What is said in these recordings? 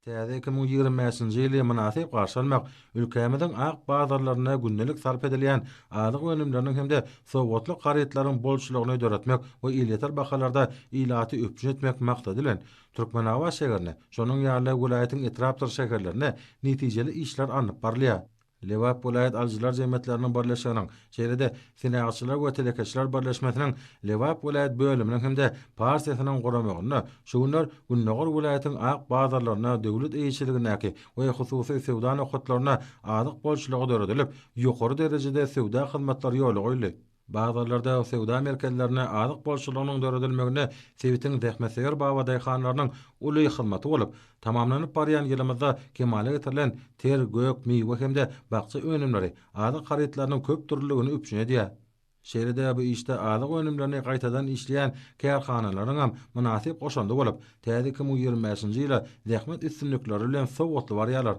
Täze 2025-nji ýyly mynasyp garşy almak, ülkämiziň ak bazarlarynda gündelik sarp edilýän azyk önümleriniň hem-de sowgatlyk harytlaryň bolçulygyny döretmek we elýeter bahalarda ilaty üpjün etmek maksady bilen, Türkmenabat şäherinde, şonuň ýaly-da welaýatyň etrapdyr şäherlerinde netijeli işler alnyp barylýar. Lebap welaýat alyjylar jemgyýetleriniň birleşiginiň, şeýle-de Senagatçylar we telekeçiler birleşmesiniň Lebap welaýat bölüminiň hem-de partiýasynyň guramagynda şu günler gündogar welaýatyň ak bazarlarynda döwlet eýeçiligindäki we hususy söwda nokatlarynda azyk bolçulygy döredilip, ýokary derejede söwda hyzmatlary ýola goýuldy. Bazarlarda, söwda merkezlerinde azyk bolçulygynyň döredilmeginde sebitiň zähmetsöýer babadaýhanlarynyň uly hyzmaty bolup, tamamlanyp barýan ýylymyzda kemala getirilen ter gök, miwe hem-de bakja önümleri azyk harytlarynyň köpdürlüligini üpjün edýär. Şeýle-de bu işde azyk önümlerini gaýtadan işleýän kärhanalaryňam mynasyp goşandy bolup, täze 2025-nji ýyla zähmet üstünlikleri bilen sowgatly barýarlar.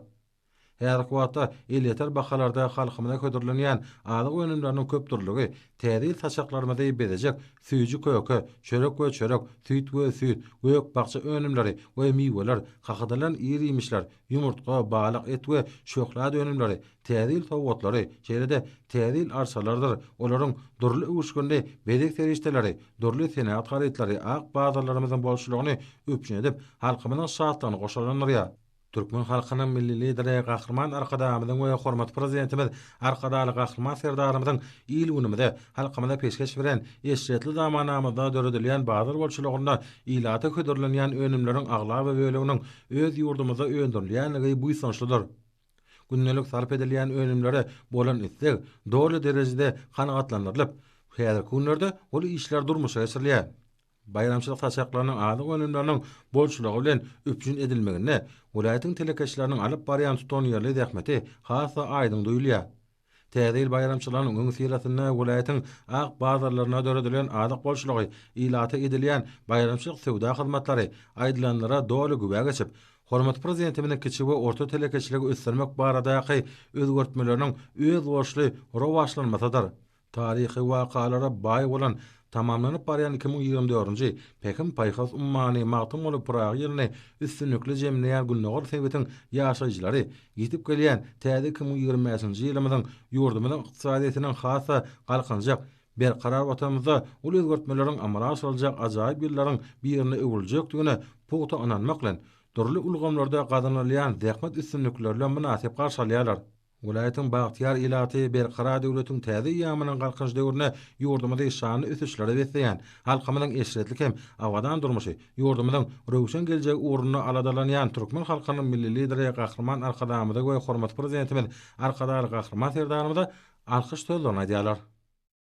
Häzirki wagtda elýeter bahalarda halkymyza hödürlenýän azyk önümleriniň köpdürlügi Täze ýyl saçaklarymyzy bezejek süýji-köke, çörek we çörek, süýt we süýt, gök-bakja önümleri we miweler, kakadylan ir-iýmişler, ýumurtga, balyk, et we şöhlat önümleri, Täze ýyl sowgatlary, şeýle-de Täze ýyl arçalarydyr olaryň dürli öwüşginli bezeg serişdeleri, dürli senagat harytlary ak bazarlarymyzyň bolçulygyny üpjün edip, halkymyzyň şatlygyny goşalandyrýar. Türkmen halkynyň Milli Lideri Gahryman Arkadagymyzyň we hormatly Prezidentimiz Arkadagly Gahryman Serdarymyzyň il-günümize, halkymyza peşgeş beren eşretli zamanamyzda döredilýän bazar bolçulygynda ilata hödürlenýän önümleriň aglaba böleginiň öz ýurdumyzda öndürilýänligi buýsançlydyr. Gündelik sarp edilýän önümlere bolan isleg doly derejede kanagatlandyrylyp, häzirki günlerde uly işler durmuşa geçirilýär. Baýramçylyk saçaklarynyň azyk önümleriniň bolçulygy bilen üpjün edilmeginde welaýatyň telekeçileriniň alyp barýan tutanýerli zähmeti has-da aýdyň duýulýar. Täze ýyl baýramçylygynyň öňüsyrasynda welaýatyň ak bazarlarynda döredilen azyk bolçulygy, ilata edilýän baýramçylyk söwda hyzmatlary aýdylanlara doly güwä geçip, hormatly Prezidentimiziň kiçi we orta telekeçiligi ösdürmek baradaky özgertmeleriniň özboluşly rowaçlanmasydyr. Taryhy wakalara baý bolan tamamlanyp barýan 2024-nji Pähim-paýhas ummany Magtymguly Pyragy ýylyny üstünlikli jemleýän gündogar sebitiň ýaşaýjylary ýetip gelýän täze 2025-nji ýylymyzyň ýurdumyzyň ykdysadyýetiniň has-da galkynjak, berkarar Watanymyzda uly özgertmeleriň amala aşyryljak ajaýyp ýyllaryň birine öwrüljekdigine pugta ynanmak bilen, dürli ulgamlarda gazanylýan zähmet üstünlikleri bilen mynasyp garşy alýarlar. Welaýatyň bagtyýar ilaty Berkarar döwletiň täze eýýamynyň Galkynyş döwründe ýurdumyzy şanly ösüşlere besleýän, halkymyzyň eşretli hem abadan durmuşy, ýurdumyzyň röwşen geljegi ugrunda aladalanýan türkmen halkynyň Milli Lideri Gahryman Arkadagymyza we hormatly Prezidentimiz Arkadagly Gahryman Serdarymyza alkyş sözlerini aýdýarlar.